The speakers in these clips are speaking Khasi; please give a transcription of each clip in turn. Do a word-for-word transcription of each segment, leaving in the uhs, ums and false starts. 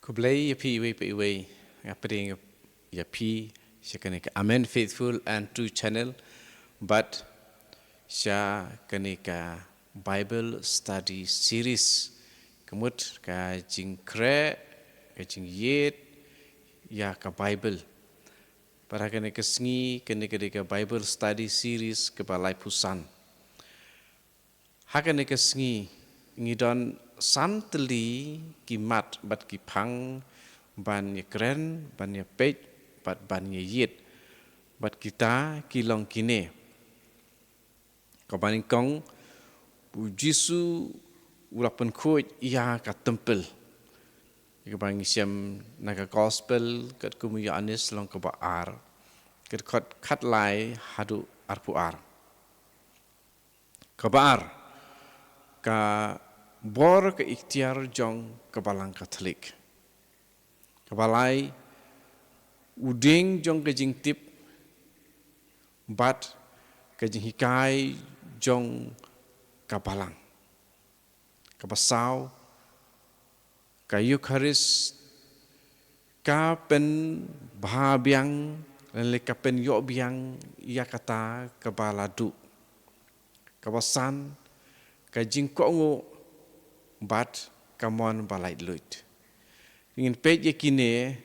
Khublei ïa phi iwei pa iwei, nga pdiang ïa phi sha kane ka Amen Faithful and True Channel, bad sha kane ka Bible Study Series. Ka mut ka jingkhreh, ka jingïeit ïa ka Bible. Bad ha kane ka sngi, kane ka dei ka Bible Study Series kaba laiphew san. Ha kane ka sngi, ngi don san tylli ki mat bad ki phang ban ïakren, ban ïapeit, bad ban ïaieit. Bad kita ki long kine. Kaba nyngkong, u Jisu u la pynkhuid ïa ka templ. Kaba ngi shem na ka Gospel katkum u Ïoannis lynnong kaba ar, ka dkhot khatlai haduh arphew ar. Kaba ar, ka bor ka iktiar jong ka Balang Katholik. Kaba lai, u dieng jong ka jingtip bad ka jinghikai jong ka Balang. Kaba saw, ka Eukharist ka pynbha biang, lane ka pynïoh biang ïa kata kaba la duh. Kaba san, ka jingkohnguh bad ka mon ba laitluid. Ngin peit ïa kine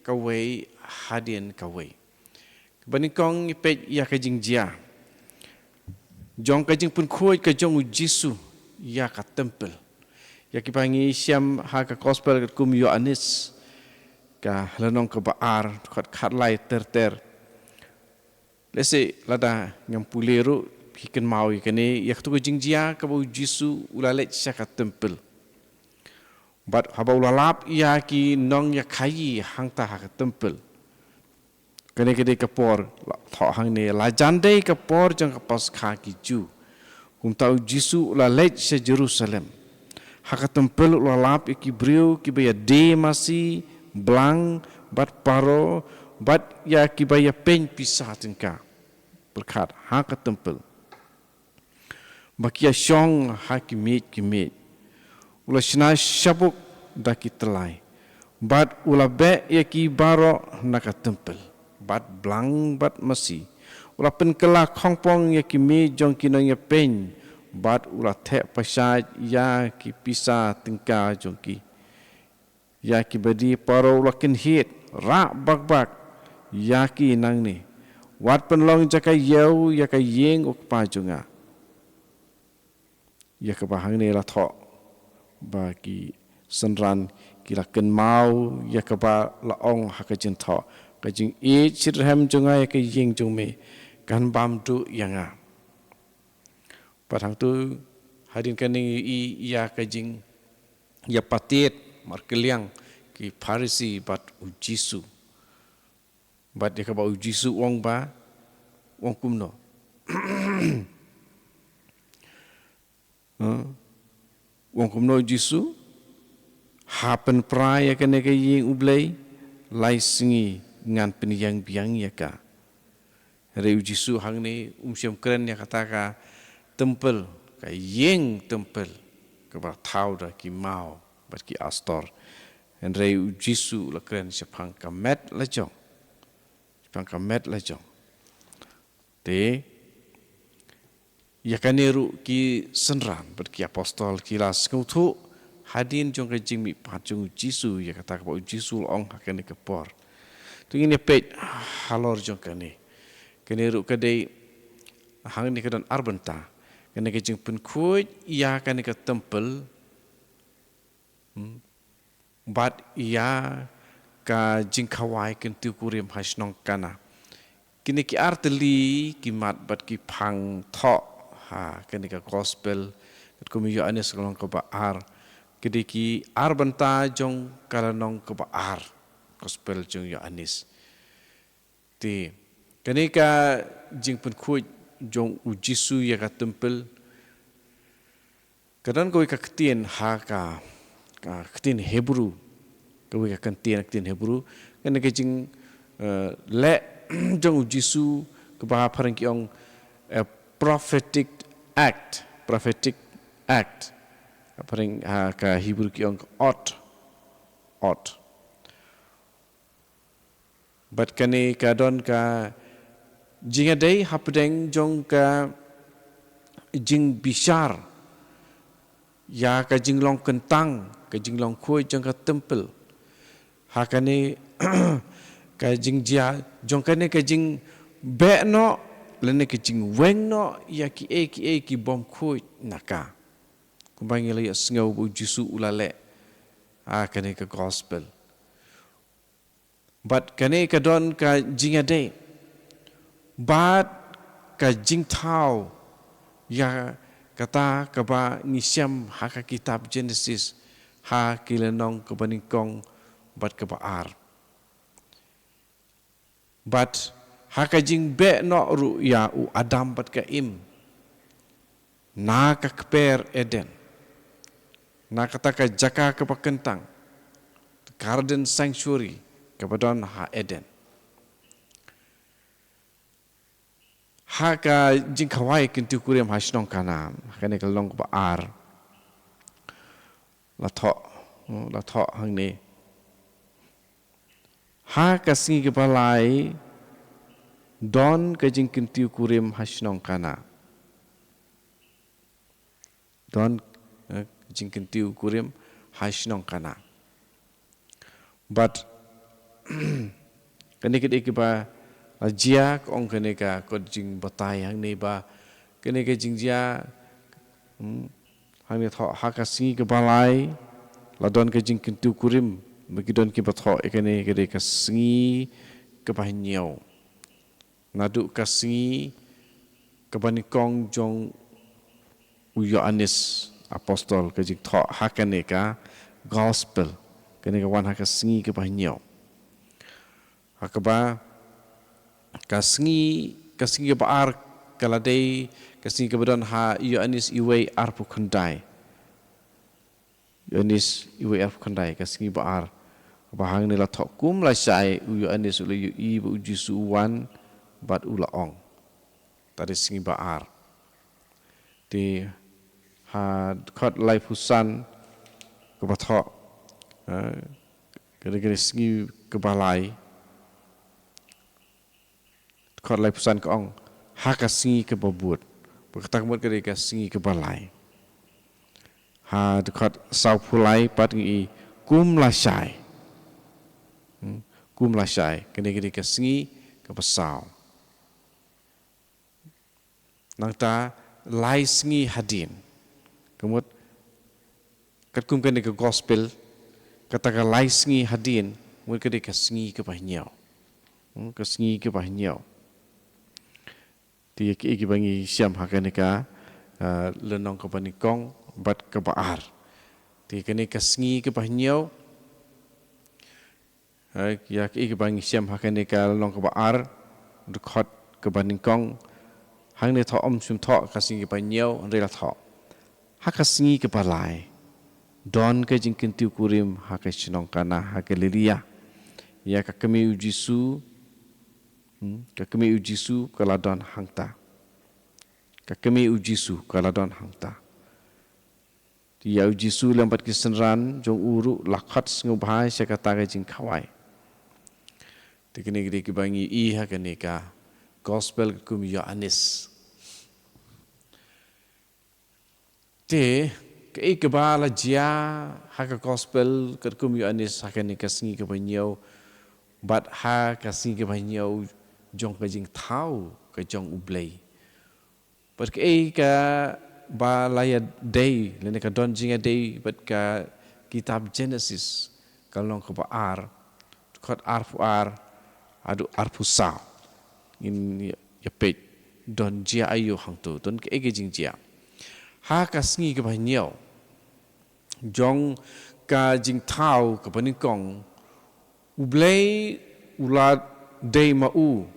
kawei hadien kawei. Kaba nyngkong, ngi peit ïa ka jingjia jong ka jingpynkhuid ka jong u Jisu ïa ka templ. Ïa kiba ngi shem ha ka Gospel katkum u Ïoannis, ka lynnong kaba ar, dkhot khatlai ter ter. Lehse lada ngam pule ruh, phi kynmaw ïa kane, ïa katto ka jingjia kaba u Jisu u la leit sha ka templ. Bad haba u la lap ïa ki nongïakhaïi hangta ha ka templ. Kane ka dei ka por, la thoh hangne, la jan dei ka por jong ka Paskha ki Jiw. Kumta u Jisu u la leit sha Jerusalem. Ha ka templ u la lap ïa ki briew kiba ïadie masi, blang, bad paro, bad ïa kiba ïapeiñ pisa tyngka. Pyrkhat, ha ka templ. Ba ki ïashong ha ki miej ki miej. U la shna shabuk da ki tyllai. Bad u la beh ïa ki baroh na ka templ. Bad blang bad masi. U la pynkylla khongpong ïa ki miej jong ki nongïapeiñ. Bad u la theh pashait ïa ki pisa tyngka jong ki. Ïa kiba die paro u la kynhied, rah bak bak ïa ki nangne. Wat pynlong jaka ïew ïa ka ïing u Kpa jong nga. Ïa kaba hangne la thoh ba ki synran ki la kynmaw ïa kaba la ong ha ka jingthoh, ka jingïeit shitrhem jong nga ïa ka ïing jong me kan bam duh ïa nga. Bad hangto hadien kane ngi ïohi ïa ka jingïapatied markylliang ki Pharisi bad u Jisu. Bad ïa kaba u Jisu u ong ba, u ong kumno. Huh? U ong kumno u Jisu, ha pynpra ïa kane ka ïing u Blei, lai sngi ngan pynïeng biang ïa ka. Hynrei u Jisu hangne um shym kren ïa kata ka templ, ka ïing templ, kaba thaw da ki maw bad ki astor. Hynrei u Jisu u la kren shaphang ka met la jong. Shaphang ka met la jong. Te, ïa kane ruh ki synran bad ki apostol ki la sngewthuh hadien jong ka jingmihpat jong u Jisu ïa kata kaba u Jisu u la ong ha kane ka por. To ngin ïa peit halor jong kane. Kane ruh ka dei hangne ka don ar bynta. Kane ka jingpynkhuid ïa kane ka templ. Hmm. Bad ïa ka jingkhawai kyntiew kurim ha shnong Kana. Kine ki ar tylli ki mat bad ki phang thoh ha kane ka Gospel katkum u Ïoannis ka lynnong kaba ar. Ki dei ki ar bynta jong ka lynnong kaba ar Gospel jong u Ïoannis. Te kane ka jingpynkhuid jong u Jisu ïa ka templ, ka don kawei ka ktien ha ka, ka ktien Hebru, kawei ka ktien, ktien Hebru, kane ka jing, eh, leh jong u Jisu kaba ha phareng ki ong a prophetic act, prophetic act. Ha phareng, ha ka Hebru ki ong ot, ot. Bad kane ka don ka jingïadei hapdeng jong ka jingbishar ïa ka jinglong kyntang, ka jinglong khuid jong ka templ. Ha kane ka jingjia jong kane ka jingbeh noh lane ka jingweng noh ïa kiei kiei ki bym khuid na ka. Kumba ngi la ïohsngew ba u Jisu u la leh ha kane ka gospel. Bad kane ka don ka jingïadei bad ka jingthaw ïa kata kaba ngi shem ha ka kitab Genesis, ha ki lynnong kaba nyngkong bad kaba ar. Bad ha ka jingbeh noh ruh ïa u Adam bad ka Im na ka kper Eden, na kata ka jaka kaba kyntang, garden sanctuary kaba don ha Eden. Ha ka Jingkhawai Kyntiew Kurim ha shnong Kanaan, ha kane ka lynnong kaba ar, la thoh, hmm, la thoh hangne. Ha ka sngi kaba lai, don ka jingkyntiew kurim ha shnong Kanaan. Don, eh, jingkyntiew kurim ha shnong Kanaan. Bad kane ka dei kaba la jia, ka ong kane ka kot jingbatai hangne ba kane ka jingjia, hmm, hangne thoh, ha ka sngi kaba lai la don ka jingkyntiew kurim. Ba ki don kiba thoh ïa kane ka dei ka sngi kaba hynñiew. Naduh ka sngi kaba nyngkong jong u Ïoannis Apostol, ka jingthoh ha kane ka gospel, kane ka wan ha ka sngi kaba hynñiew. Ha kaba ka sngi, ka sngi kaba ar ka la dei ka sngi kaba don ha Ïoannis uwei arphew khyndai. Ïoannis uwei arphew khyndai, ka sngi ba ar. Ba hangne la thoh, kum lashai u Ïoannis u la ïohi ba u Jisu u wan bad u la ong. Te dei sngi ba ar. Te ha dkhot laiphew san kaba thoh, eh, ka dei, ka dei sngi kaba lai. Dkhot laiphew san ka ong, ha ka sngi kaba bud. Ba kata ka mut ka dei ka sngi kaba lai. Ha dkhot sawphew lai pat ngi i, kum lashai. Hmm, kum lashai. Kane ka dei ka sngi kaba saw. Nangta lai sngi hadien. Ka mut katkum kane ka gospel, kata ka lai sngi hadien, mut ka dei ka sngi kaba hynñiew. Hmm, ka sngi kaba hynñiew. Te ïa kiei kiba ngi shem ha kane ka, ah, lynnong kaba nyngkong bad kaba ar. Te kane ka sngi kaba hynñiew, eh, ïa kiei kiba ngi shem ha kane ka lynnong kaba ar, dkhot kaba nyngkong, hangne thoh, ym shym thoh ka sngi kaba hynñiew, hynrei la thoh, ha ka sngi kaba lai, don ka jingkyntiew kurim ha ka shnong Kana ha Galilaia. Ïa ka kmie u Jisu, hmm, ka kmie u Jisu ka la don hangta. Ka kmie u Jisu ka la don hangta. Te ïa u Jisu lem bad ki synran jong u ruh la khot sngewbha sha kata ka jingkhawai. Te kine ki dei kiba ngi i ha kane ka gospel katkum u Ïoannis. Te kaei kaba la jia ha ka gospel katkum u Ïoannis ha kane ka sngi kaba hynñiew bad ha ka sngi kaba hynñiew jong ka jingthaw ka jong U Blei. Bad kaei kaba la ïadei, lane ka don jingïadei bad ka kitab Genesis, ka lynnong kaba ar, dkhot arphew ar haduh arphew saw. Ngin ïa, ïa peit, don jia aïu hangto, don kaei ka jingjia. Ha ka sngi kaba hynñiew jong ka jingthaw kaba nyngkong, U Blei u la dei ma u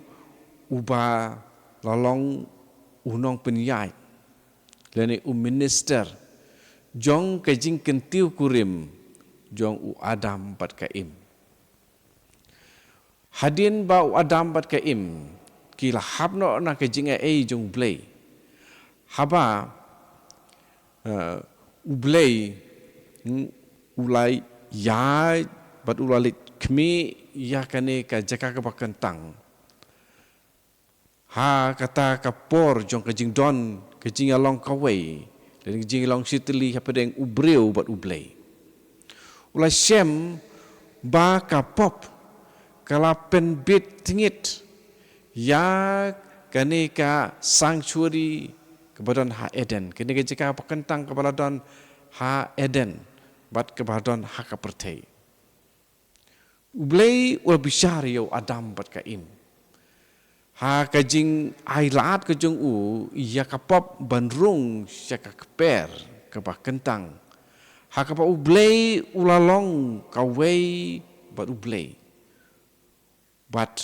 uba la long u nongpynïaid, lane u minister jong ka jingkyntiew kurim jong u Adam bad ka Im. Hadien ba u Adam bad ka Im ki la hap noh na ka jingaiei jong U Blei, haba, eh, U Blei, hmm, u la ïa bad u la leit khmih ïa kane ka jaka kaba kyntang. Ha kata ka por jong ka jingdon ka jingïalong kawei, lane ka jingïalong shitylli hapdeng u briew bad U Blei. U la shem ba ka pop ka la pynbit tngit ïa kane ka sanctuary kaba don ha Eden, kane ka jaka ba kyntang kaba la don ha Eden bad kaba don ha ka pyrthei. U Blei u la bishar ïa u Adam bad ka Im ha ka jingailad ka jong u ïa ka pop ban rung sha ka kper kaba kyntang, ha kaba U Blei u la long kawei bad U Blei. Bad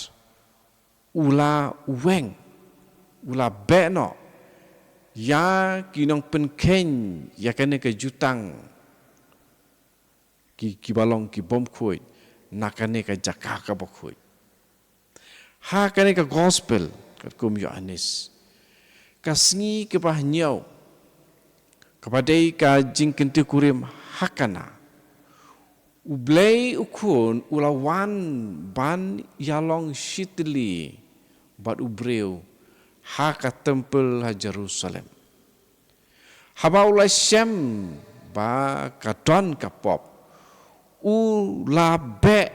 u la weng, u la beh noh ïa ki nongpynkheiñ ïa kane ka jutang, ki, kiba long ki bym khuid na kane ka jaka kaba khuid. Ha kane ka gospel katkum Ïoannis, ka sngi kaba hynñiew, kaba dei ka jingkyntiew kurim ha Kana, U Blei U Khun u la wan ban ïalong shitylli bad u briew ha ka templ ha Jerusalem. Haba u la shem ba ka don ka pop, u la beh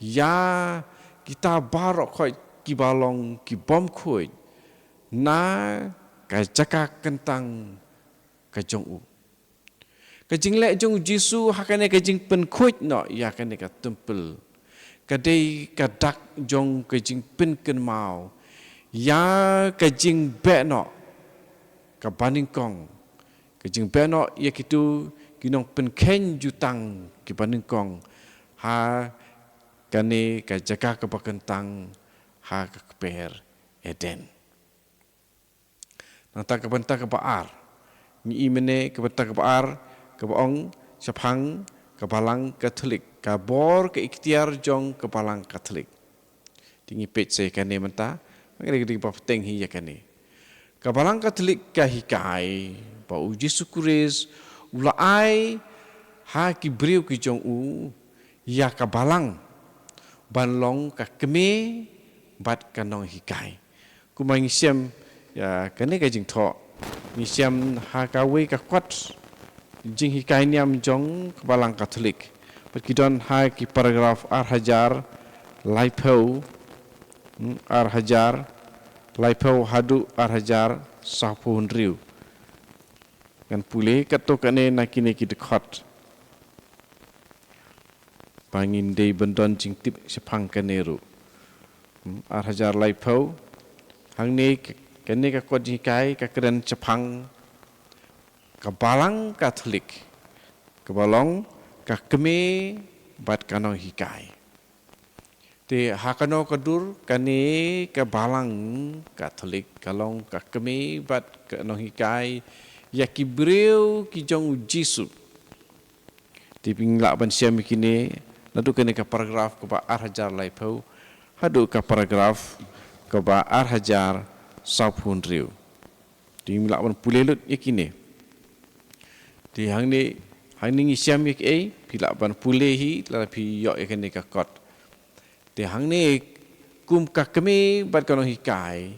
ïa kita baroh khoit kiba long ki bym khuid na ka jaka kyntang ka jong u. Ka jingleh jong U Jisu ha kane ka jingpynkhuid noh ïa kane ka templ ka dei ka dak jong ka jingpynkynmaw ïa ka jingbeh noh kaba nyngkong, ka jingbeh noh ïa kito ki nongpynkheiñ jutang kiba nyngkong ha kane ka jaka kaba kyntang, ha ka kper Eden. Nangta ka bynta kaba ar, ngi i mynne ka bynta kaba ar, kaba ong shaphang ka Balang Katholik, ka bor ka iktiar jong ka Balang Katholik. Te ngi peit sa ïa kane mynta, ngi dei ba bteng hi ïa kane. Ka Balang Katholik ka hikai ba U Jisu Khrist u la ai ha ki briew ki jong u ïa ka balang ban long ka kmie bad ka nonghikai. Kumba ngi shem ïa kane ka jingthoh, ngi shem ha kawei ka kot jinghikai niam jong ka Balang Katholik, bad ki don ha ki paragraph ar hajar laiphew, hmm, ar hajar laiphew haduh ar hajar sawphew hynriew. Ngan pule katto katne na kine ki dkhot ba ngin dei ban don jingtip shaphang kane ruh. Hmm, ar hajar laiphew, hangne k-, kane ka kot jinghikai ka kren shaphang ka Balang Katholik kaba long ka kmie bad ka nonghikai. Te ha kano ka dur kane ka Balang Katholik ka long ka kmie bad ka nonghikai ïa ki briew ki jong U Jisu. Te phin lah ban shem ïa kine naduh kane ka paragraph kaba ar hajar laiphew haduh ka paragraph kaba ar hajar sawphew hynriew. Te phin lah ban pule lut ïa kine. Te hangne, hangne ngi shem ïa kiei, phi lah ban pule hi lada phi ïoh ïa kane ka kot. Te hangne kum ka kmie bad ka nonghikai,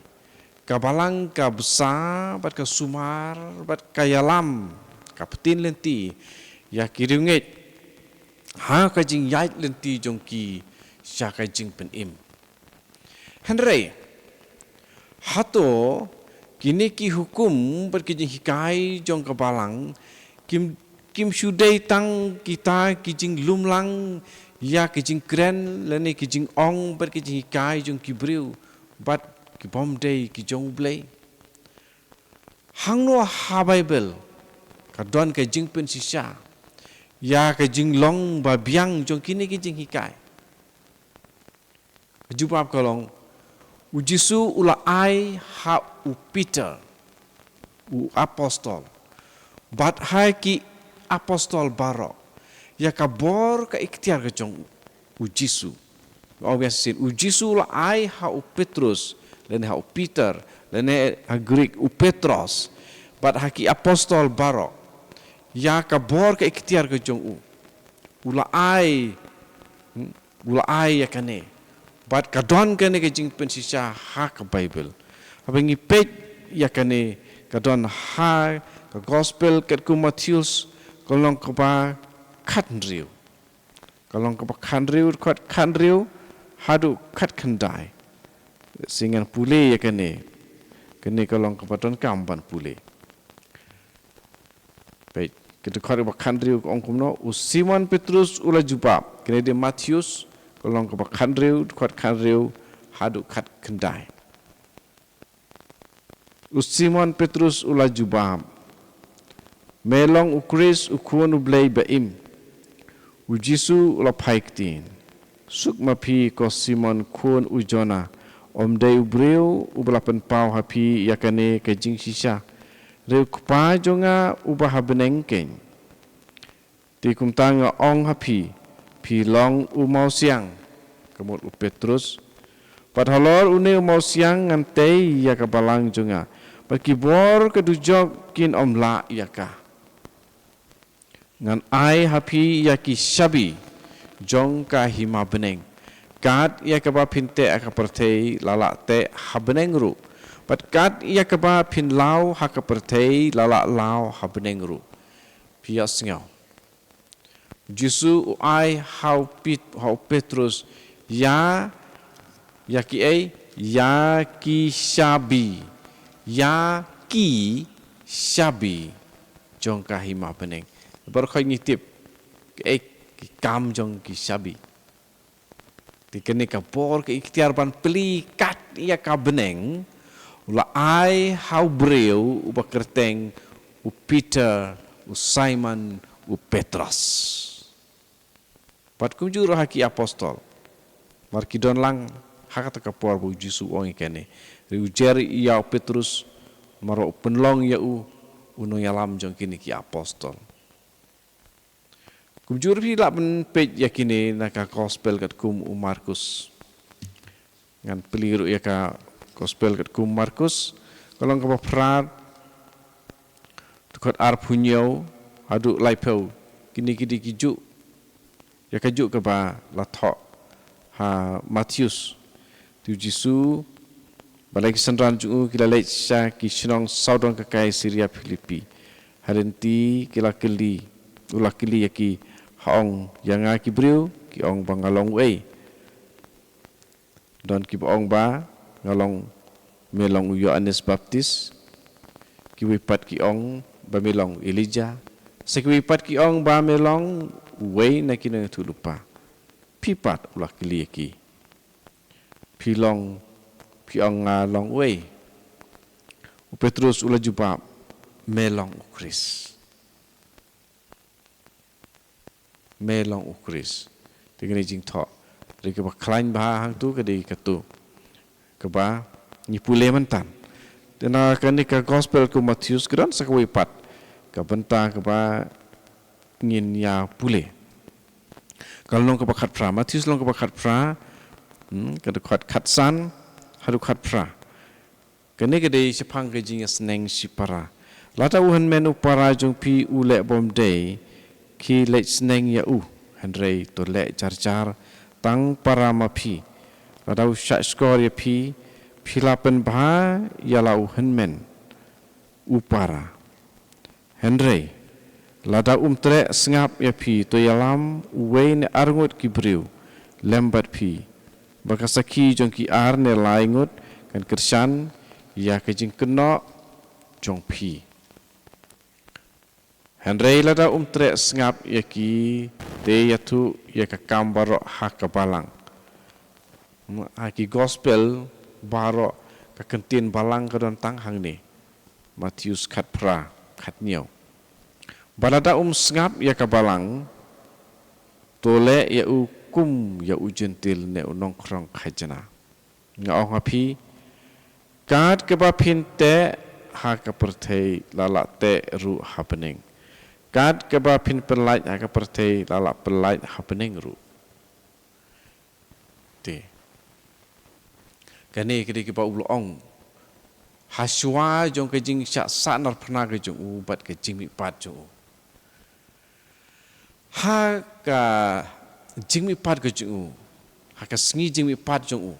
ka balang ka bsa bad ka sumar bad ka ïalam, ka btin lynti ïa ki riewngeit ha ka jingïaid lynti jong ki sha ka jingpynim. Hynrei hato kine ki hukum bad ki jinghikai jong ka balang kim, kim shu dei tang kita ki jinglumlang ïa ki jingkren lane ki jingong bad ki jinghikai jong ki briew bad ki bym dei ki jong U Blei? Hangno ha Baibl ka don ka jingpynshisha ïa ka jinglong babiang jong kine ki jinghikai? Ka jubab ka long, U Jisu u la ai ha u Peter, u apostol, bad ha ki apostol baroh, ïa ka bor ka iktiar ka jong U Jisu. Ong biang shisien, U Jisu u la ai ha u Petrus, lane ha u Peter, lane ha Greek u Petros, bad ha ki apostol baroh, ïa ka bor ka iktiar ka jong u. u la ai, hmm, u la ai ïa kane. Bad ka don kane ka jingpynshisha ha ka Baibl. Haba ngi peit ïa kane, ka don ha ka Gospel katkum u Mathaios, ka lynnong kaba khathynriew. Ka lynnong kaba khathynriew, dkhot khathynriew haduh khatkhyndai. Sngewbha pule ïa kane. Kane ka long kaba donkam ban pule. Peit, ka dkhot kaba khathynriew ka ong kumno, u Simon Petrus u la jubab, kane dei Mathaios, ka lynnong kaba khathynriew, dkhot khathynriew haduh khatkhyndai. U Simon Petrus u la jubab, Me long u Khrist u Khun u Blei ba im. U Jisu u la phai ktien, Suk ma phi ko Simon khun u Jona, ym dei u briew uba la pynpaw ha phi ïa kane ka jingshisha, hynrei u Kpa jong nga uba ha bneng keiñ. Te kumta nga ong ha phi, phi long u mawsiang, ka mut u Petrus. Bad halor une u mawsiang ngan tei ïa ka balang jong nga, bad ki bor ka dujok kin ym lah ïa ka. Ngan ai ha phi ïa ki shabi jong ka hima bneng. Kat ïa kaba phin teh ha ka pyrthei la lah teh ha bneng ruh, bad kat ïa kaba phin law ha ka pyrthei la lah law ha bneng ruh. Phi ïa sngew. Jisu u ai ha u Pit-, ha u Petrus ïa, ïa ki ei, ïa ki shabi, ïa ki shabi jong ka hima bneng. Baroh khoit ngi tip ki ei, ki kam jong ki shabi. Te kane ka bor, ka iktiar ban plie kat ïa ka bneng, u la ai ha u briew uba kyrteng u Peter, u Simon, u Petros. Bad kumjuh ruh ha ki apostol. Mar ki don lang ha kata ka por ba u Jisu u ong ïa kane. Hynrei u jer ïa u Petrus, mar u pynlong ïa u, u nongïalam jong kine ki apostol. Kumjuh ruh phi lah ban peit ïa kine na ka Gospel katkum u Markus. Ngan plie ruh ïa ka Gospel katkum u Markus. Ka lynnong kaba phra, dkhot arphew hynñiew haduh laiphew. Kine ki dei ki juh, ïa ka juh kaba la thoh ha Mathaios. Te u Jisu bad la ki synran jong u ki la leit sha ki shnong sawdong ka kai Caesarea Philippi. Ha lynti ki la kylli, u la kylli ïa ki, ha ong ïa nga ki briew ki ong ba nga long uei? Don kiba ong ba nga long, me long u Ïoannis Baptis. Kiwei pat ki ong ba me long u Elijah. Sa kiwei pat ki ong ba me long uwei na ki nongïathuhlypa. Phi pat, u la kylli ïa ki, phi long, phi ong nga long uei? U Petrus u la jubab, me long u Khrist. Me long u Khrist. Te kane jingthoh, hynrei kaba khlaiñ bha hangto ka dei kato kaba ngi pule mynta. Te na kane ka Gospel katkum u Mathaios ka don sa kawei pat ka bynta kaba ngin ïa pule. Ka lynnong kaba khatphra, Mathaios lynnong kaba khatphra, hmm, ka dkhot khatsan haduh khatphra. Kane ka dei shaphang ka jingïasneng shipara. Lada u hynmen u para jong phi u leh bymdei, khie leit sneng ïa u, hynrei to leh jar jar tang para ma phi. Lada u shahshkor ïa phi, phi la pynbha ïa la u hynmen u para. Hynrei lada um treh sngap ïa phi, to ïalam uwei ne arngut ki briew lem bad phi, ba ka sakhi jong ki ar ne lai ngut kan kyrshan ïa ka jingkynnoh jong phi. Hynrei lada um treh sngap ïa ki, te ïathuh ïa ka kam baroh ha ka balang. Ha ki Gospel baroh ka kyntien balang ka don tang hangne. Mathaios khatphra, khathynñiew. Ba lada um sngap ïa ka balang, to leh ïa u kum ïa u jentil ne u nongkhrong khajna. Nga ong ha phi, kat kaba phin teh ha ka pyrthei la lah teh ruh ha bneng. Kat kaba phin pyllait ha ka pyrthei la lah pyllait ha bneng ruh. Te kane ka dei kaba u la ong ha shuwa jong ka jingshah sahnarphna ka jong u bad ka jingmihpat jong u. Ha ka jingmihpat ka jong u, ha ka sngi jingmihpat jong u,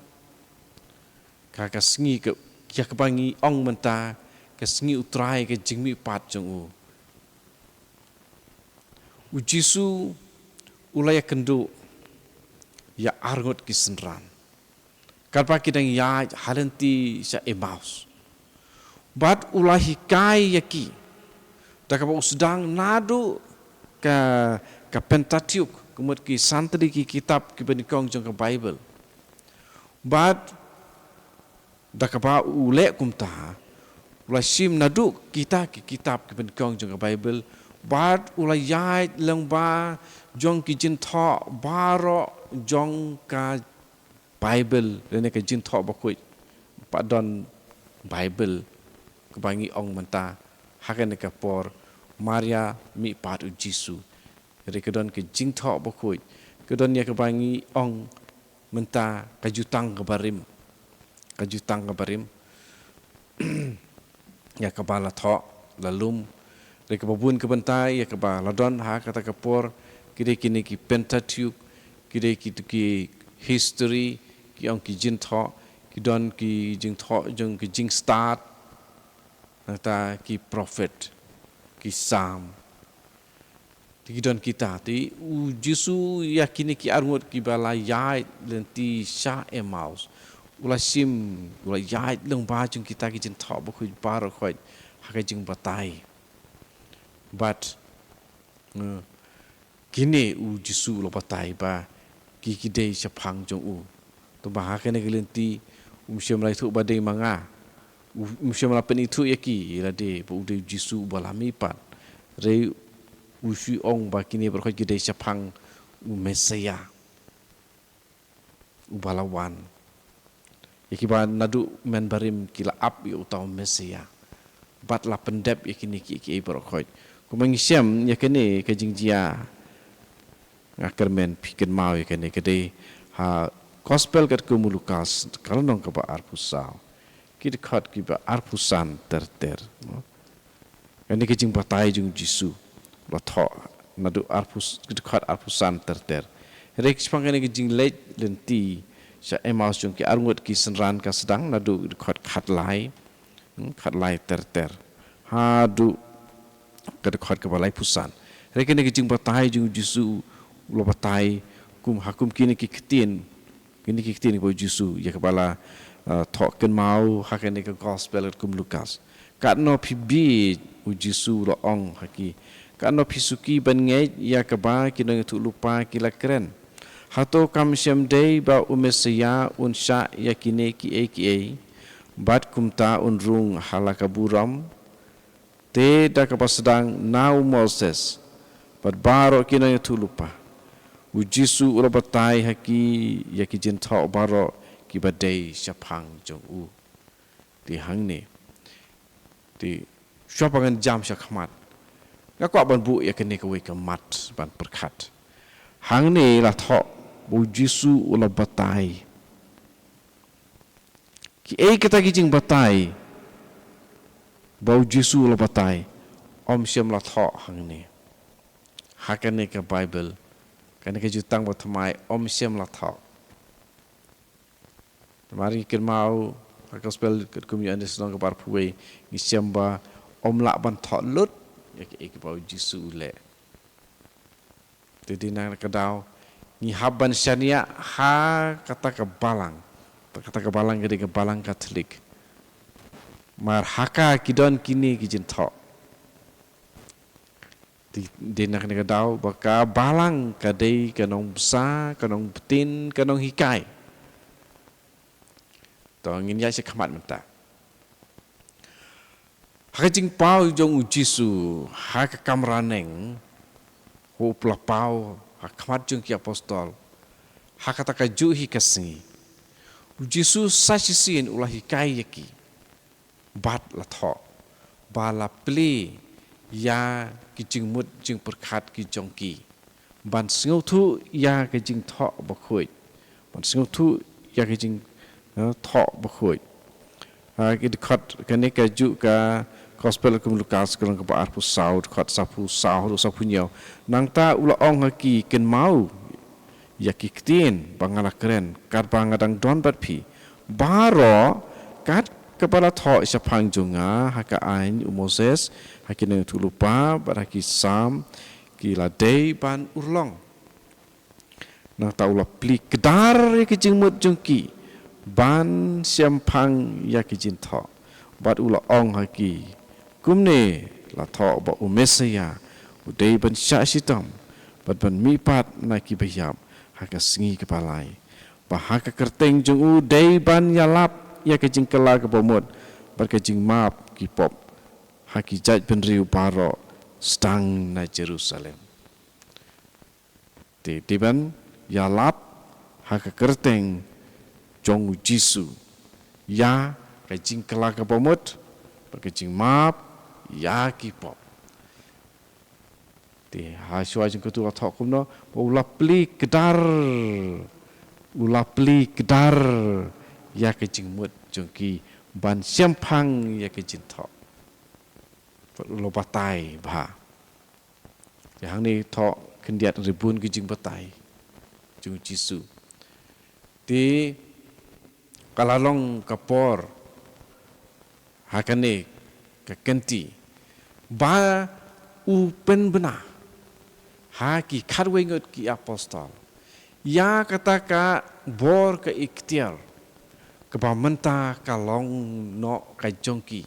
ka, ka sngi ka, ïa kaba ngi ong mynta, ka sngi U Trai ka jingmihpat jong u. U Jisu u la ïakynduh ïa arngut ki synran. Katba ki dang ïaid ha lynti sha Emmaus. Bad u la hikai ïa ki. Da kaba u sdang naduh ka, ka Pentateuch, ka mut ki san tylli ki kitab kiba nyngkong jong ka Baibl. Bad da kaba u leh kumta, u la shim naduh kita ki kitab kiba nyngkong jong ka Baibl. Bad u la ïaid lyngba jong ki jingthoh baroh jong ka Baibl, lane ka Jingthoh Bakhuid. Pat don Baibl kaba ngi ong mynta, ha kane ka por Maria mihpat u Jisu. Hynrei ka don ka Jingthoh Bakhuid, ka don ïa kaba ngi ong mynta ka Jutang ka Barim. Ka Jutang ka Barim. Ïa kaba la thoh, la lum. Hynrei kaba bun ka bynta ïa kaba la don ha kata ka por, ki dei kine ki Pentateuch, ki dei ki, ki history, ki ong ki jingthoh, ki don ki jingthoh jong ki jingstad, nangta ki prophet, ki Salm. Te ki don kita, te u Jisu ïa kine ki arngut kiba la ïaid lynti sha Emmaus. U la shim, u la ïaid lyngba jong kita ki Jingthoh Bakhuid baroh khoit ha ka jingbatai. Bad, eh, kine u Jisu u la batai ba ki, ki dei shaphang jong u. Te ba ha kane ka lynti, um shym la ithuh ba dei ma nga. U, um shym la pynithuh ïa ki, ïa lade ba u dei u Jisu uba la mihpat. Hynrei u shu ong ba kine baroh khoit ki dei shaphang u Messaïah uba la wan. Ïa kiba naduh mynbarim ki la ap ïa uta u Messaïah. Bad la pyndep ïa kine ki, ki, kiei baroh khoit. Kumba ngi shem ïa kane ka jingjia, nga kyrmen phi kynmaw ïa kane, ka dei ha Gospel katkum u Lukas, ka lynnong kaba arphew saw, ki dkhot kiba arphew san ter ter, no? Kane ka jingbatai jong u Jisu la thoh naduh arphew, ki dkhot arphew san ter ter. Hynrei shaphang kane ka jingleit lynti sha Emmaus jong ki arngut ki synran ka sdang naduh ki dkhot khatlai, hmm, khatlai ter ter haduh ka dkhot kaba laiphew san. Hynrei kane ka jingbatai jong u Jisu u la batai kum, ha kum kine ki ktien, kine ki ktien kiba u Jisu, ïa kaba la, eh, thoh kynmaw ha kane ka Gospel katkum u Lukas. Katno phi bieit, u Jisu u la ong ha ki, katno phi suki ban ngeit ïa kaba ki nongïathuhlypa ki la kren? Hato kam shym dei ba u Messaïah un shah ïa kine kiei kiei, bad kumta un rung ha la ka burom? Te da kaba sdang na u Moses bad baroh ki nongïathuhlypa, u Jisu u la batai ha ki ïa ki jingthoh baroh kiba dei shaphang jong u. Te hangne, te shuwa ba ngan jam shakhmat, nga kwah ban buh ïa kane kawei ka mat ban pyrkhat. Hangne la thoh ba u Jisu u la batai. Kiei kita ki jingbatai ba u Jisu u la batai, ym shym la thoh hangne. Ha kane ka Baibl, kane ka Jutang Bathymmai, ym shym la thoh. Namar ngi kynmaw ha ka Gospel katkum u Ïoannis lynnong kaba arphew wei, ngi shem ba ym lah ban thoh lut ïa kiei kiba u Jisu u leh. Te dei na kata ka daw ngi hap ban shaniah ha kata ka balang. Kata ka balang ka dei ka balang Katholik. Namar ha ka ki don kine ki jingthoh. Te dei na kata ka daw ba ka balang ka dei ka nongbsa, ka nongbtin, ka nonghikai. To ngin ïaid shakhmat mynta. Ha ka jingpaw jong u Jisu ha ka kamra neng, u la paw ha khmat jong ki apostol, ha kata kajuh hi ka sngi, u Jisu sa shisien u la hikai ïa ki, bad la thoh, ba la plie ïa ki jingmut jingpyrkhat ki jong ki, ban sngewthuh ïa ka Jingthoh Bakhuid, ban sngewthuh ïa ka jing, eh, thoh bakhuid. Ah, ki dkhot kane kajuh ka Gospel kum Lukas ka lynnong kaba arphew saw, dkhot saphew saw haduh saphew hynñiew. Nangta u la ong ha ki, kynmaw ïa ki ktien ba nga la kren katba nga dang don bad phi. Baroh kat kaba la thoh shaphang jong nga ha ka aiñ u Moses, ha ki nongïathuhlypa bad ha ki Salm, ki la dei ban urlong. Nangta u la plie kdar ïa ki jingmut jong ki ban shemphang ïa ki jingthoh. Bad u la ong ha ki, kumne la thoh ba u Messaïah u dei ban shah shitom bad ban mihpat na ki baïap ha ka sngi kaba lai, ba ha ka kyrteng jong u dei ban ïalap ïa ka jingkylla kaba mut bad ka jingmap ki pop ha ki jaitbynriew baroh sdang na Jerusalem. Te dei ban ïalap ha ka kyrteng jong u Jisu ïa ka jingkylla kaba mut bad ka jingmap ïa ki pop. Te ha shuwa jong katu la thoh kumno, ba u la plie kdar, u la plie kdar ïa ka jingmut jong ki ban shemphang ïa ka jingthoh. Bad u la batai bha. Te hangne thoh khyndiat ri bun ki jingbatai jong u Jisu. Te ka la long ka por ha kane ka kynti ba u pynbna ha ki khatwei ngut ki apostol ïa kata ka bor, ka iktiar kaba mynta ka long noh ka jong ki,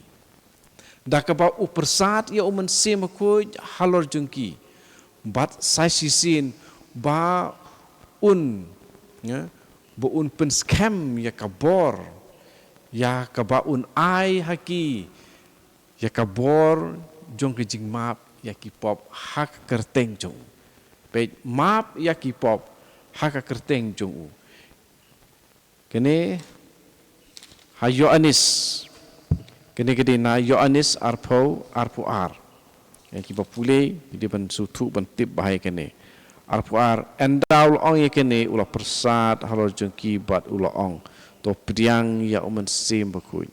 da kaba u pyrsad ïa u Mynsiem Bakhuid halor jong ki, bad sa shisien ba un, ïa, ba un pynskhem ïa ka bor ïa kaba un ai ha ki, ïa ka bor jong ka jingmap ïa ki pop ha ka kyrteng jong u. Peit, map ïa ki pop ha ka kyrteng jong u. Kane ha Ïoannis. Kane ka dei na Ïoannis arphew, arphew ar. Ïa kiba pule ki dei ban sngewthuh ban tip bha ïa kane. Arphew ar, ynda u la ong ïa kane u la pyrsad halor jong ki bad u la ong, to pdiang ïa u Mynsiem Bakhuid.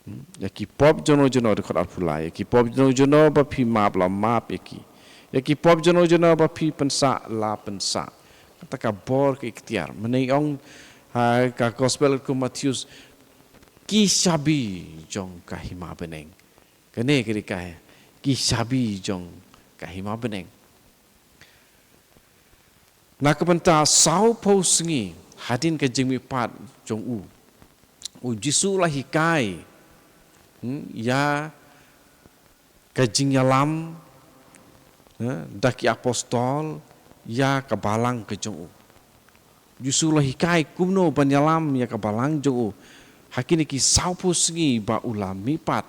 Hmm? Ïa ki pop jong no jong no, dkhot arphew lai. Ïa ki pop jong no jong no ba phi map la map ïa ki. Ïa ki pop jong no jong no ba phi pynsah la pynsah. Kata ka bor, ka iktiar. Mynne ong ha ka gospel kum Mathaios, ki shabi jong ka hima bneng. Kane ka dei ka, ki shabi jong ka hima bneng. Na ka bynta sawphew sngi hadien ka jingmihpat jong u, u Jisu u la hikai, hmm, ïa ka jingïalam, eh, da ki apostol ïa ka balang ka jong u. U Jisu u la hikai kumno ban ïalam ïa ka balang jong u ha kine ki sawphew sngi ba u la mihpat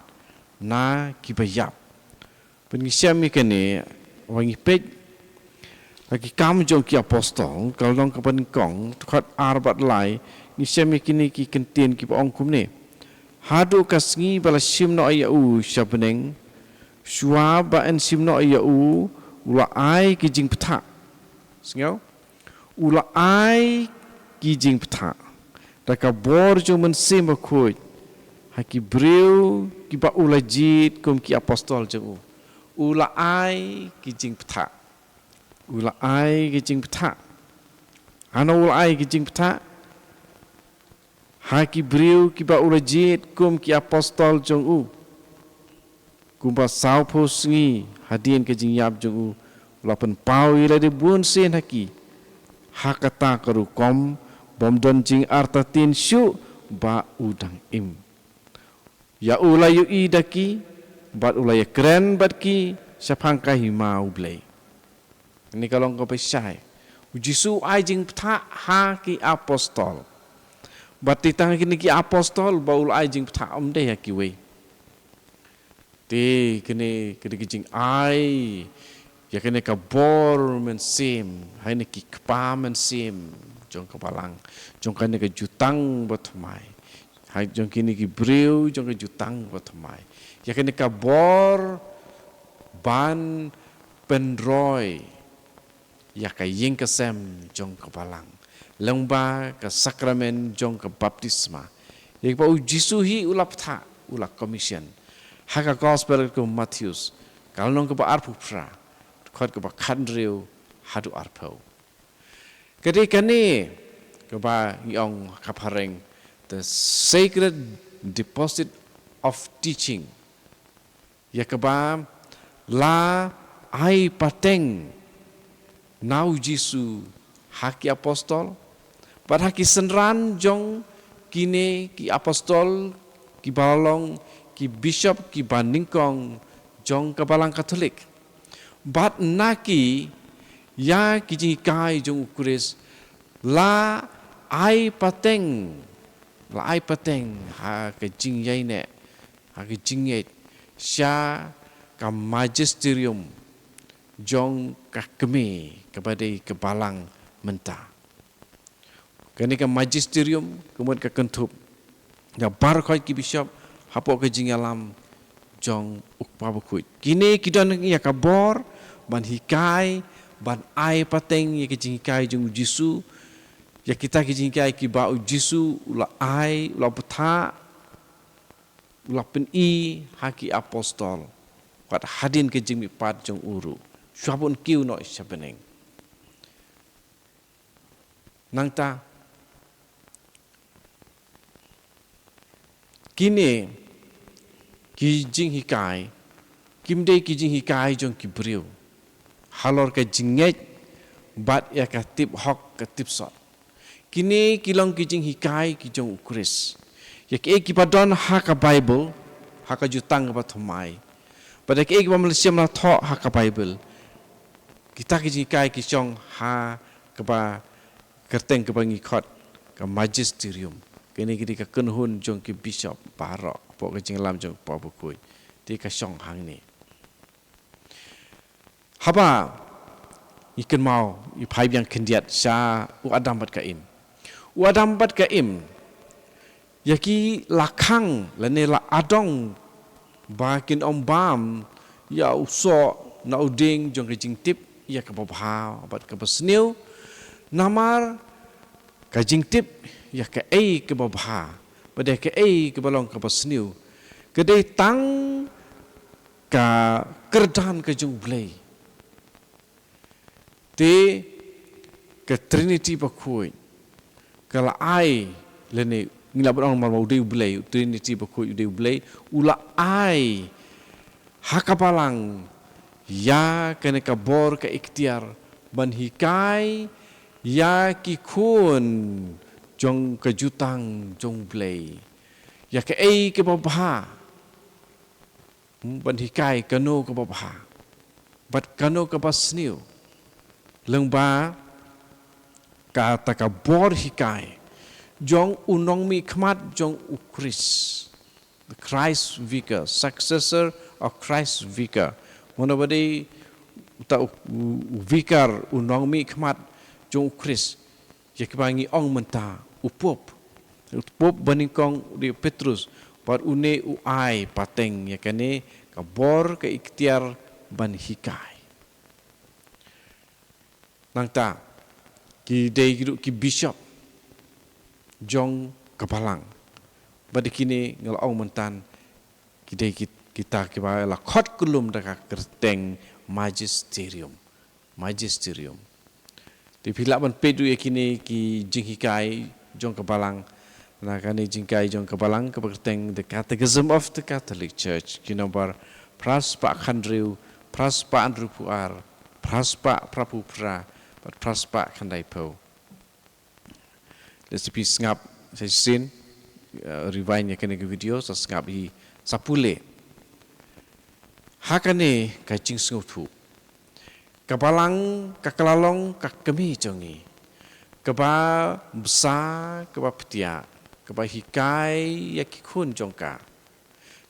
na ki baïap. Pynshai ïa kane, wan ngi peit ha ki Kam jong ki Apostol, ka lynnong kaba nyngkong, dkhot ar bad lai, ngi shem ïa kine ki kyntien kiba ong kumne. Haduh ka sngi ba la shim noh ïa u sha bneng, shuwa ba yn shim noh ïa u, u la ai ki jingbthah. Sngew? U la ai ki jingbthah da ka bor jong u Mynsiem Bakhuid ha ki briew kiba u la jied kum ki apostol jong u. U la ai ki jingbthah. U la ai ki jingbthah. Hano u la ai ki jingbthah? Ha ki briew kiba u la jied kum ki apostol jong u. Kumba sawphew sngi hadien ka jingïap jong u, u la pynpaw ïa lade bunsien ha ki, ha kata ka rukom bym don jingartatien shuh ba u dang im. Ïa u la ïohi da ki, bad u la ïakren bad ki shaphang ka hima U Blei. Kane ka long kaba shai. U Jisu u ai jingbthah ha ki apostol. Bad tang kine ki apostol ba u la ai jingbthah, ym dei ha kiwei. Te kane ka dei ka jingai ïa kane ka bor mynsiem ha kine ki kpa mynsiem jong ka balang, jong kane ka jutang bathymmai, ha jong kine ki briew jong ka jutang bathymmai, ïa kane ka bor ban pynroi ïa ka ïing ka sem jong ka balang lyngba ka sakramen jong ka baptisma. Ïa kaba U Jisu hi u la bthah, u la commission. Ha ka gospel ka Mathaios, ka lynnong kaba arphew phra, dkhot kaba khathynriew haduh arphew. Ka dei kane kaba ngi ong ha ka phareng, the sacred deposit of teaching. Ïa kaba la ai pateng na u Jisu ha ki apostol, bad ha ki synran jong kine ki apostol, kiba long ki bishop, kiba nyngkong jong ka Balang Katholik. Bad na ki, ïa ki jinghikai jong u Khrist, la ai pateng, la ai pateng ha ka jingïaineh, ha ka jingngeit, sha ka magisterium jong ka kmie, kaba dei ka balang mynta. Kane ka magisterium, ka mut ka kynthup ïa baroh khoit ki bishop hapoh ka jingïalam jong u Kpa Bakhuid. Kine ki don ïa ka bor ban hikai, ban ai pateng ïa ka jinghikai jong u Jisu, ïa kita ki jinghikai kiba u Jisu u la ai, u la bthah, u la pyni ha ki apostol, wat hadien ka jingmihpat jong u ruh, shuwa ba un kiew noh sha bneng. Nangta, kine ki jinghikai, kim dei ki jinghikai jong ki briew, halor ka jingngeit bad ïa ka tip hok ka tip sot. Kine ki long ki jinghikai ki jong u Khrist. Ïa kiei kiba don ha ka Baibl, ha ka Jutang kaba Thymmai, bad ïa kiei kiba mynsiem la thoh ha ka Baibl, kita ki jinghikai ki shong ha kaba kyrteng kaba ngi khot ka magisterium. Kine ki dei ka kynhun jong ki bishop baroh hapoh ka jingïalam jong u Kpa Bakhuid. Te ka shong hangne. Haba ngi kynmaw, ngi phai biang khyndiat sha u Adam bad ka Im. U Adam bad ka Im, ïa ki la khang lane la adong ba kin ym bam ïa u soh na u dieng jong ka jingtip ïa kaba bha bad kaba sniew. Namar ka jingtip ïa kaei kaba bha bad ïa kaei kaba long kaba sniew, ka dei tang ka kyrdan ka jong u Blei. Te ka Trinity bakhuid ka la ai, lane ngi lah ban ong namar ba u dei u Blei, u Trinity bakhuid u dei u Blei, u la ai ha ka balang ïa kane ka bor ka iktiar ban hikai ïa ki khun jong ka jutang jong u Blei ïa kaei kaba bha. Hmm, ban hikai kano kaba bha bad kano kaba sniew. Lyngba kata ka bor hikai jong u nongmihkhmat jong u Khrist, the Christ Vicar, successor of Christ Vicar. Mano ba dei uta u, u, u vicar, u nongmihkhmat jong u Khrist, ïa kiba ngi ong mynta u Pope. U Pope banyngkong u dei u Petrus, bad une u ai pateng ïa kane ka bor ka iktiar ban hikai. Nangta ki dei ki ruh ki bishop jong ka balang. Bad kine nga la ong mynta ki dei ki, kita kiba la khot kyllum da ka kyrteng magisterium. Magisterium. Te phi lah ban peit ruh ïa kine ki jinghikai jong ka balang. Na kane jinghikai jong ka balang kaba kyrteng The Catechism of the Catholic Church, ki nombar phra spah khathynriew, phra spah hynriewphew ar, phra spah phraphew phra bad phra spah khyndaiphew. Lehse phi sngap sa shisien, eh, rewind ïa kane ka video, sa sngap hi, sa pule ha kane ka jingsngewthuh. Ka balang ka la long ka kmie jong ngi, kaba bsa, kaba ptiah, kaba hikai ïa ki khun jong ka,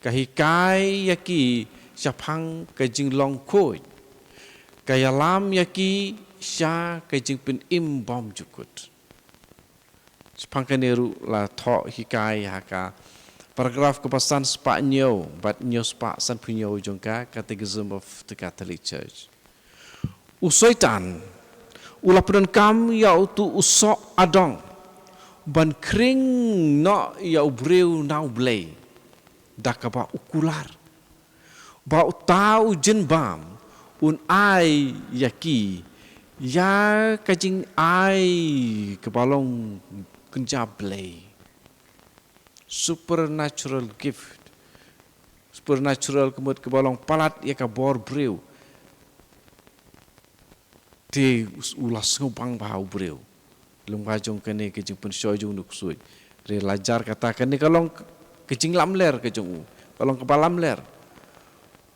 ka hikai ïa ki shaphang ka jinglong khuid, ka ïalam ïa ki sha ka jingpynim bymjukut. Shaphang kane ruh la thoh hikai ha ka paragraph kaba san spah hynñiew bad hynñiew spah sanphew hynñiew jong ka Catechism of the Catholic Church. U Soitan u la pyndonkam ïa uto u soh adong ban khring noh ïa u briew na u Blei. da kaba u kular. Ba uta u jingbam un ai ïa ki ïa ka jingai kaba long kynja Blei. Supernatural gift. Supernatural ka mut kaba long palat ïa ka bor briew. Te u la sngewbang bha u briew lyngba jong kane ka jingpynshoi jong une u ksuid. Re la jar kata kane ka long ka jinglamler ka jong u, ka long kaba lamler.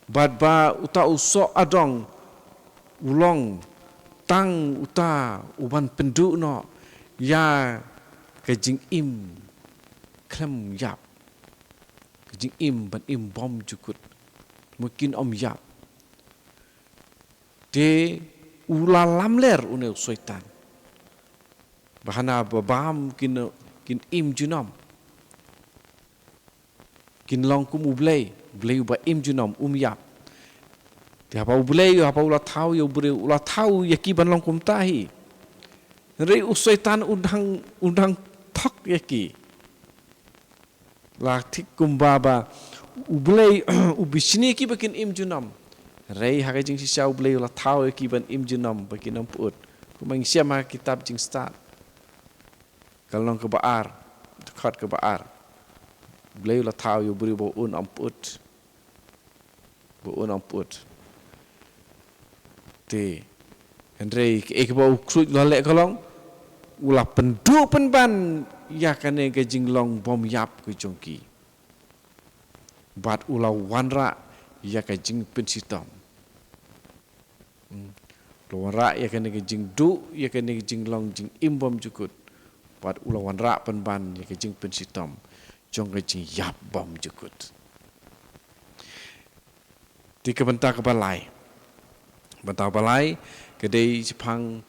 Bad ba uta u soh adong u long tang uta u ban pynduh noh ïa ka jingim khlem ïap, ka jingim ban im bymjukut. Mo kin ym ïap. Te u la lamler une u Soitan. Ba hana ba bam kin, kin im junom. Kin long kum u Blei, Blei uba im junom, um ïap. Te haba u Blei, haba u la thaw ïa u briew, u la thaw ïa ki ban long kumta hi. Hynrei u Soitan u dang, u dang thok ïa ki. La thik kumba ba u Blei u bishni ki ba kin im junom. Hynrei ha ka jingshisha u Blei u la thaw ïa ki ban im junom ba kin ym pyut. Kumba ngi shem ha ka kitab Jingstad, ka lynnong kaba ar, dkhot kaba ar. U Blei u la thaw ïa u briew ba un ym pyut. Ba un ym pyut. Te hynrei kaei kaba u ksuid u la leh ka long, u la pynduh pynban ïa kane ka jinglong bymïap ka jong ki. Bad u la wanrah ïa ka jingpynshitom. Hmm. U la wanrah ïa kane ka jingduh, ïa kane ka jinglong jingim bymjukut. Bad u la wanrah pynban ïa ka jingpynshitom jong ka jingïap bymjukut. Te ka bynta kaba lai. Bynta kaba lai ka dei shaphang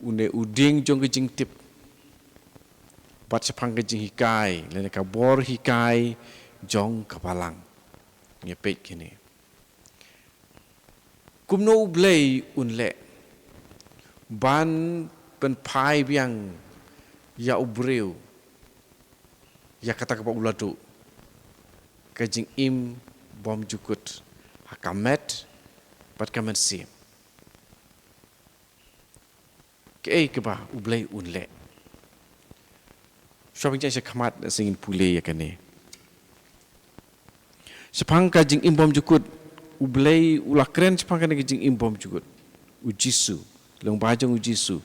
une u dieng jong ka jingtip. Bad shaphang ka jinghikai lane ka bor hikai jong ka Balang. Ngi peit kine. Kumno u Blei un leh ban pynphai biang ïa u briew ïa kata kaba u la duh, ka jingim bymjukut ha ka met bad ka mynsiem. Kaei kaba u Blei un leh? Shuwa ban jia sha khmat sa ngin pule ïa kane. Shaphang ka jingim bymjukut, u Blei u la kren shaphang kane ka jingim bymjukut. U Jisu, lyngba jong u Jisu.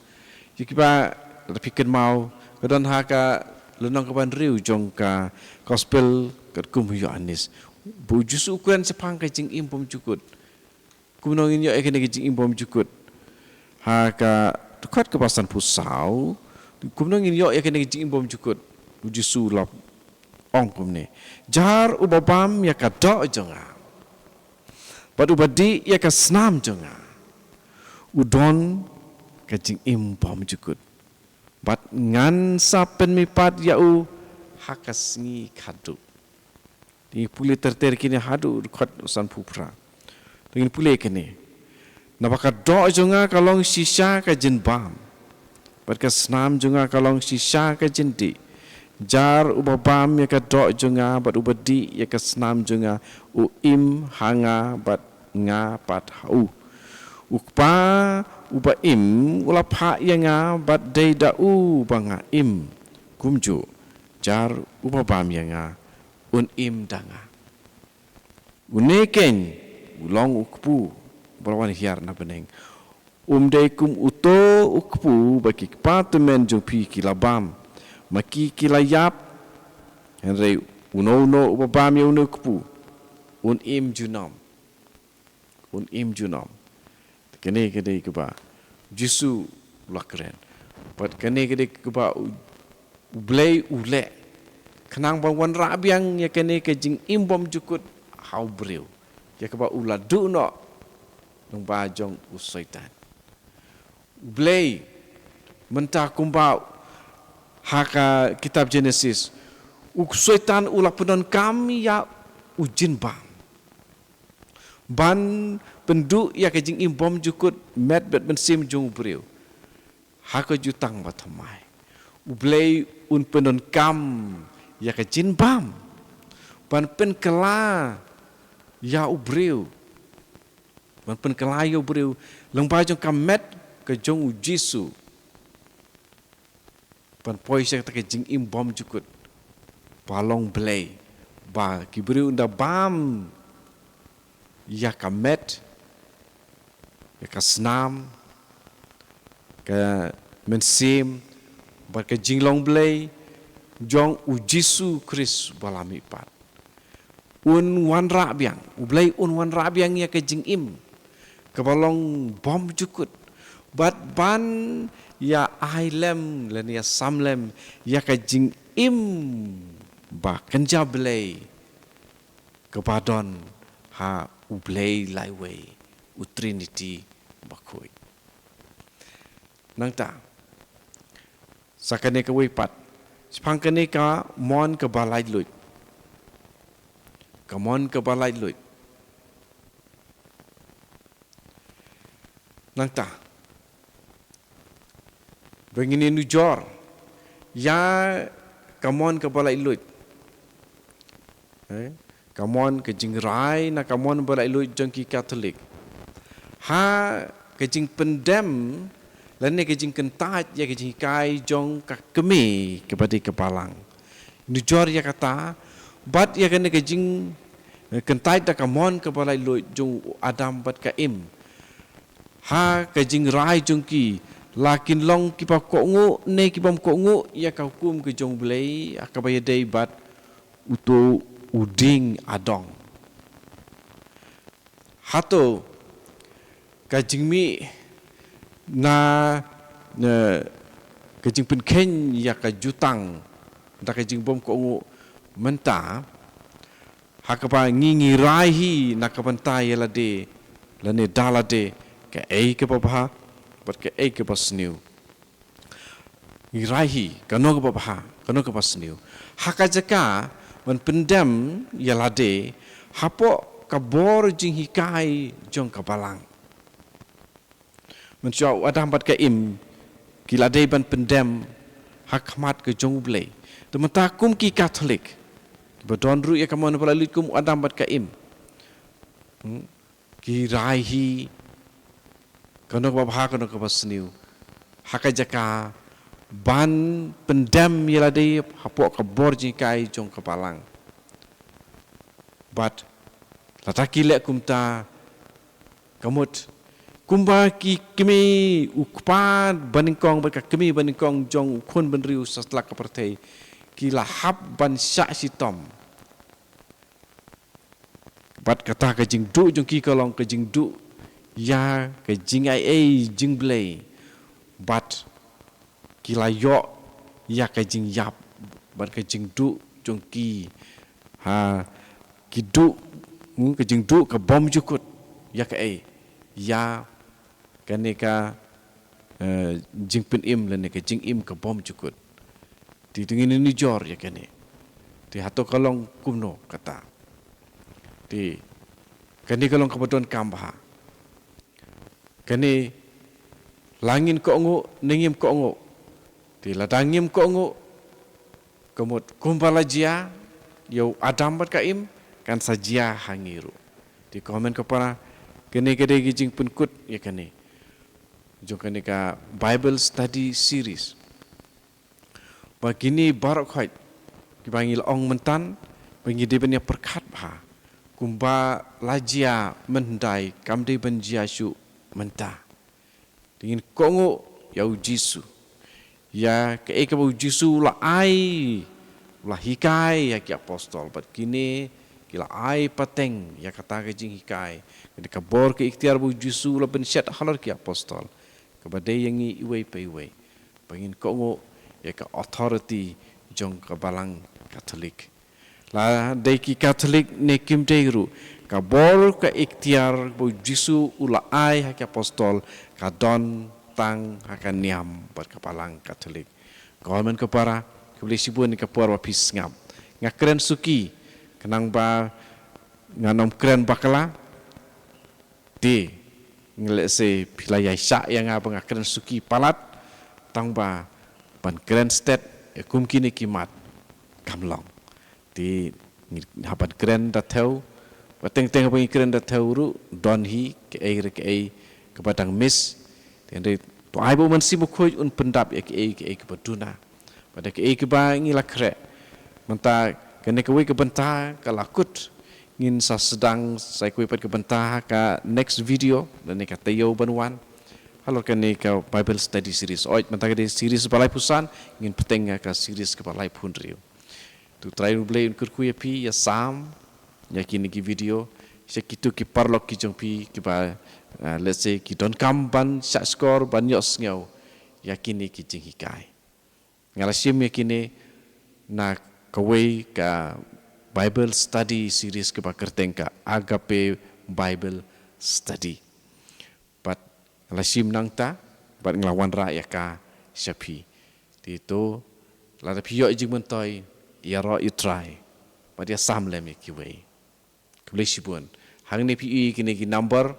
Ïa kiba lada phi kynmaw, ka don ha ka lynnong kaba hynriew jong ka gospel katkum u Ïoannis. Ba u Jisu u kren shaphang ka jingim bymjukut. Kumno ngin ïoh ïa kane ka jingim bymjukut? Ha ka dkhot kaba sanphew saw, kumno ngin ïoh ïa kane ka jingim bymjukut? U Jisu u la ong kumne, jar uba bam ïa ka doh jong nga bad uba dih ïa ka snam jong nga, u don ka jingim bymjukut. Bad ngan sa pynmihpat ïa u ha ka sngi khadduh. Te ngin pule ter ter kine haduh dkhot sanphew phra. Te ngin pule kine. Naba ka doh jong nga ka long shisha ka jingbam, bad ka snam jong nga ka long shisha ka jingdih. Jar uba bam ïa ka doh jong nga bad uba dih ïa ka snam jong nga, u im ha nga bad nga pat ha u. U Kpa uba im u la phah ïa nga bad dei da u ba nga im. Kumjuh jar uba bam ïa nga un im da nga. Une keiñ u long u kpu ba la wan hiar na bneng. Um dei kum uto u kpu ba ki kpa tymmen jong phi ki la bam, ma ki ki la ïap. Hynrei uno uno uba bam ïa une u kpu un im junom. Un im junom. Kane ka dei kaba u Jisu u la kren. Bad kane ka dei kaba u, u Blei u leh khnang ban wanrah biang ïa kane ka jingim bymjukut ha u briew, ïa kaba u la duh noh lyngba jong u Soitan. U Blei, mynta kumba ha ka kitab Jenesis, u Soitan u la pyndonkam ïa u jingbam ban pynduh ïa ka jingim bymjukut met bad mynsiem jong u briew. Ha ka jutang ba thymmai, u Blei un pyndonkam ïa ka jingbam ban pynkylla ïa u briew, ban pynkylla ïa u briew lyngba jong ka met ka jong u Jisu, ban poi sha kata ka jingim bymjukut ba long Blei, ba ki briew ynda bam ïa ka met, ïa ka snam, ka mynsiem bad ka jinglong Blei jong u Jisu Khrist ba la mihpat. Un wanrah biang, u Blei un wanrah biang ïa ka jingim kaba long bymjukut, bad ban ïa ai lem lane ïa sam lem ïa ka jingim ba kynja Blei kaba don ha u Blei laiwei, u Trinity bakhuid. Nangta, sa kane kawei pat, shaphang kane ka mon kaba laitluid. Ka mon kaba laitluid. Nangta, ba ngin ïa nujor ïa ka mon kaba laitluid. Eh, ka mon, ka jingrai na ka mon ba laitluid jong ki Katholik. Ha ka jingpyndem lane ka jingkyntait ïa ka jinghikai jong ka kmie kaba dei ka balang. Nujor ïa kata, bad ïa kane ka jing, eh, kyntait da ka mon kaba laitluid jong u Adam bad ka Im. Ha ka jingrai jong ki, la kin long kiba kohnguh ne kibym kohnguh ïa ka hukum ka jong u Blei, ha kaba ïadei bad uto u dieng adong. Hato ka jingmih na, na ka jingpynkheiñ ïa ka jutang da ka jingbymkohnguh mynta, ha kaba ngi, ngi rai hi na ka bynta ïa lade lane da lade, kaei kaba bha bad kaei kaba sniew. Ngi rai hi kano kaba bha, kano kaba sniew. Ha ka jaka ban pyndem ïa lade hapoh ka bor jinghikai jong ka balang. Mynshuwa u Adam bad ka Im ki la dei ban pyndem ha khmat ka jong u Blei. Te mynta kum ki Katholik, kiba don ruh ïa ka mon ba laitluid kum u Adam bad ka Im, hmm, ki rai hi kano kaba bha, kano kaba sniew. Ha ka jaka ban pyndem ïa lade hapoh ka bor jinghikai jong ka balang. Bad lada ki leh kumta, ka mut kumba ki kmie, u kpa banyngkong bad ka kmie banyngkong jong u khun bynriew satlak ka pyrthei, ki la hap ban shah shitom. Bad kata ka jingduh jong ki ka long ka jingduh ïa ka jingai ei jong u Blei. Bad ki la ïoh ïa ka jingïap bad ka jingduh jong ki. Ha, ki duh, hmm, ka jingduh ka bymjukut ïa kaei, ïa kane ka, eh, jingpynim lane ka jingim ka bymjukut. Te, te ngin ïa nujor ïa kane. Te hato ka long kumno kata. Te kane ka long kaba donkam bha. Kane la ngin kohnguh ne ngim kohnguh. Te lada ngim kohnguh, ka mut kumba la jia ïa u Adam bad ka Im, kan sa jia ha ngi ruh. Te ko hynmen ko para, kane ka dei ka jingpynkut ïa kane jong kane ka Bible Study Series. Ba kine baroh khoit kiba ngi la ong mynta, ba ngi dei ban ïa pyrkhat bha, kumba la jia mynhyndai kam dei ban jia shuh mynta. Te ngin kohnguh ïa u Jisu, ïa kaei kaba u Jisu u la ai, u la hikai ïa ki apostol, bad kine ki la ai pateng ïa kata ka jinghikai. Kane ka bor ka iktiar ba u Jisu u la pynshet halor ki apostol, kaba dei ïa ngi iwei pa iwei, ba ngin kohnguh ïa ka authority jong ka Balang Katholik. La dei ki Katholik ne kim dei ruh, ka bor ka iktiar ba u Jisu u la ai ha ki apostol ka don tang ha ka niam bad ka Balang Katholik. Ko hynmen ko para, khublei shibun ïa ka por ba phi sngap. Nga kren suki, khnang ba ngan ym kren bakla. Te nga leh se phi la ïai shah ïa nga ba nga kren suki palat, tang ba ban kren stet ïa kum kine ki mat kam long. Te Ngi hap ban kren da thew, ba teng teng ba ngi kren da thew ruh, don hi kaei re kaei kaba dang miss. Te hynrei to ai ba u Mynsiem Bakhuid un pyndap ïa kaei kaei kaba duna. Bad da kaei kaba ngi la khreh mynta, kane kawei ka bynta ka la kut. Ngin sa sdang sa ïa kawei pat ka bynta ha ka next video, lane ka taïew ban wan, halor kane ka Bible Study Series. Oi, mynta ka dei series ba laiphew san, ngin bteng ïa ka series kaba laiphew hynriew. To Trai U Blei un kyrkhu ïa phi, ïa sam ïa kine ki video sha kito ki paralok ki jong phi kiba, ah, let's say, ki donkam ban shahshkor, ban ïohsngew ïa kine ki jinghikai. Nga la shim ïa kine na kawei ka Bible Study Series kaba kyrteng ka Agape Bible Study. Bad nga la shim nangta, bad nga la wanrah ïa ka sha phi. Te to, lada phi ïoh jingmyntoi, ïaroh ïa U Trai bad ïa sam lem ïa kiwei. Khublei shibun. Hangne phi i kine ki number.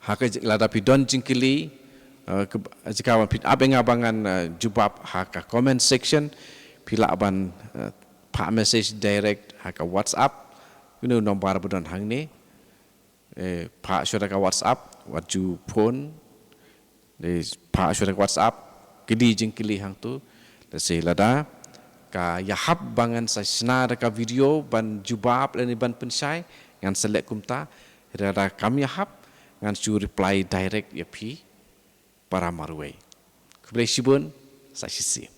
Ha ka j-, lada phi don jingkylli, eh, ka, jaka ba phi ap ïa nga ba ngan, eh, jubab ha ka comment section, phi lah ban, eh, phah message direct ha ka WhatsApp. Une u number ba don hangne. Eh, phah shuwa da ka WhatsApp, wat ju phone. Dei, phah shuwa da ka WhatsApp, kylli jingkylli hangto. Let's say, lada ka ïahap ba ngan sa shna da ka video ban jubab lane ban pynshai, ngan sa leh kumta. Lada kam ïahap, ngan shu reply direct ïa phi para marwei. Khublei shibun, sa shisien.